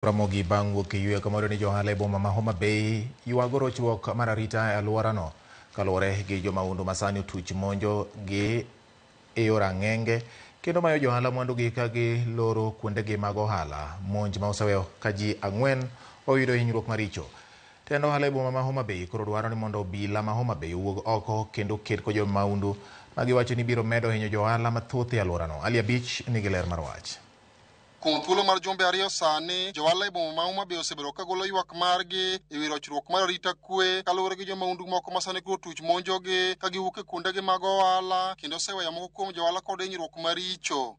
Ramogi bang' wuok e yweyo kamoro ni johala e boma ma Homa Bay ywago rochruok mar arita e alworano kaluwore gi jomahundu masani otuch monjo gi e yor ang'enge kendo mayo johala mwandugi ka giloro kuondegi mag ohala. Monj ma oseweyo ka ji 4 oyudo hinyruok maricho. Tend ohala e boma ma Homa Bay koro dwaro ni mondo obila ma Homa Bay owuog oko kendo ked kod jomahundu ma giwacho ni biro medo hinyo johala mathoth e alworano. Ali Abich nigi ler mar wach. Kuom thuolo mar jumbe 2 sani, johala e boma ma Homa Bay osebedo ka golo ywak margi e wi rochruok mar arita kwe kaluwore gi jomahundu moko ma sani koro otuch monjogi ka giwuok e kuondegi mag ohala kendo oseweyo moko kuom johala kod hinyruok maricho.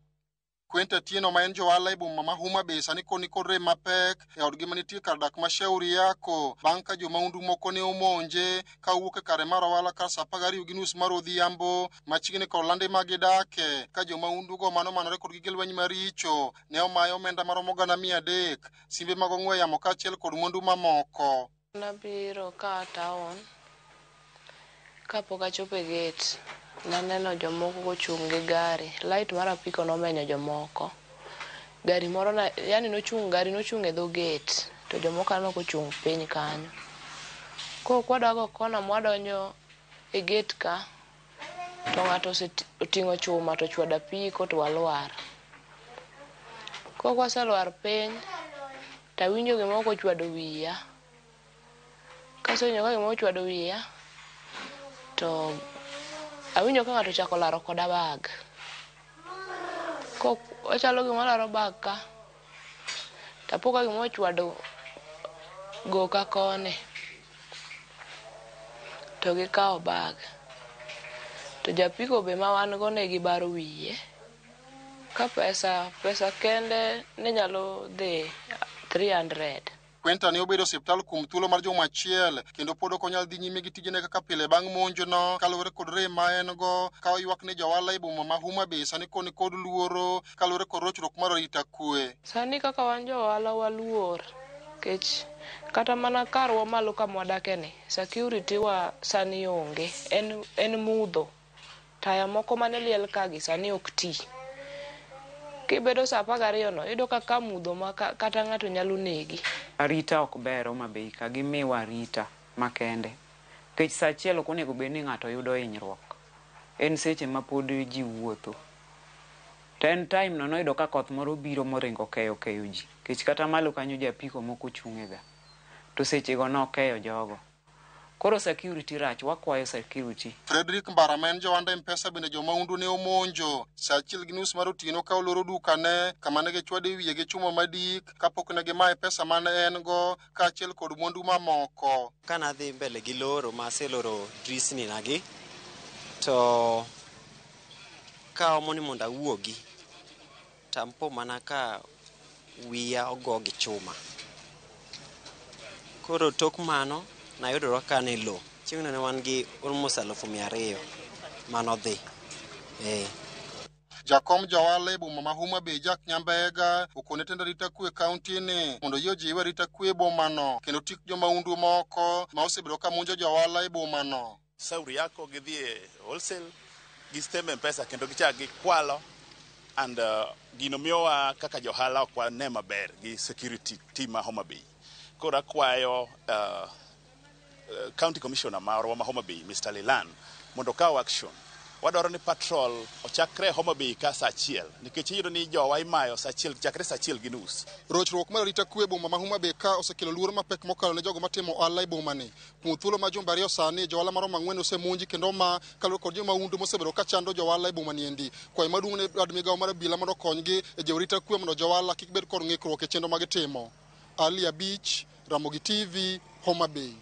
Quentin Atieno ma en johala e boma ma Homa Bay sani koni kod rem mapek e odgi manitie kar dak ma Shauri Yako bang' ka jomahundu moko ne omonje ka owuok e kare mar ohala kar saa 12:30 mar odhiambo machiegni kod lande ma gidake ka jomahundugo mano manore kod gige lweny maricho ne omayo omenda maromo 300,000, simbe mag ong'we yamo kaachiel kod mwandu mamoko. Nabiro ka town kapok achopo e gate naneno jomoko kochung' gi gari, light mar apiko nomenyo jomoko. Gari moro na, yani nochung' gari nochung' e dho gate to jomoko aneno kochung' piny kanyo. Koro kwadwa go kona mwadonjo e gate ka to ng'ato oting'o chuma to ochwado apiko to walwar. Koro kwaselwar piny tawinjo gimoro kochwado wiya. Kasewinjo ka gimoro ochwado wiya to awinjo ka ng'ato ochako laro koda bag. Ko ochalo gima olaro bag ka tapo ka gimoro ochwado goka koni to gikawo bag. To japiko be ma wan go ne gibaro wiye. Ka pesa kende ne nyalo dhi 300. Quentin ne obedo e osiptal kuom thuolo mar juma achiel kendo pod ok onyal dhi nyime gi tijene kaka pile bang' monjono kaluwore kod rem ma en go ka oywak ni johala e boma ma Homa Bay sani koni kod luoro kaluwore kod rochruok mar arita kwe. Sani kaka wan jo ohala waluor nikech kata mana karwa malo kama wadake ni security wa sani onge, en mudho. Taya moko mane liel ka gi sani ok ti. Kibedo saa 12 no iyudo ka mudho ma kata ng'ato nyalo negi. Arita ok ber Homa Bay ka gimiwa arita makende. Nikech saa 1 ok onego bed ni ng'ato yudo hinyruok. En seche ma pod ji wuotho. To en time no noyudo ka koth moro biro moringo keyo ji. Nikech kata malo kanyo japiko moko chung'e ga. To sechego nokeyo jogo. Koro security rach, wakwayo security. Frederick Mbara ma en johand M-Pesa bende jomahundu ne omonjo saa 1:30 mar otieno ka oloro dukane kama ne gichwade wiye gi chuma madik kapok ne gimaye pesa mane en go kaachiel kod mwandu mamoko. Kanadhi mbele gi loro maseloro drisni nagi to kaomo ni mondo awuogi tampo mana ka wiya ogo gi chuma. Koro tok mano nayudora ka an e lo. Chieng'no ne wan gi almost 200,000 manodhi. Jakom johala e boma ma Homa Bay Jack Nyambega okone tend arita kwe kaunti ni mondo oyie ojiw arita kwe e bomano kendo tik jomahundu moko ma osebedo ka monjo johala e bomano. Sauri yako gidhi e wholesale gi stem M-Pesa kendo gichak gikwalo and gino miyowa kaka johala ok wane maber gi security team ma Homa Bay. Koro akwayo County Commissioner marwa ma Homa Bay Mr. Lilan mondo okaw action. Wadwaro ni patrol ochakre Homa Bay ka saa 1 nikech iyudo ni jowa imayo saa 1 chakre saa 1:30. Rochruok mar arita kwe e boma ma Homa Bay ka osekelo luoro mapek mokalo ne jogo matimo ohala e boma ni. Kuom thuolo ma jumbe 2 sani johala maromo 4 osemonji kendo oma kaluwore kod jomahundu mosebedo ka chando johala e boma ni endi. Kwayo maduong' ne bad migawo mar obila mondo okonygi e jiwo arita kwe mondo johala kik bed kod ng'ikruok e chenro ma gitimo. Ali Abich, Ramogi TV, Homa Bay.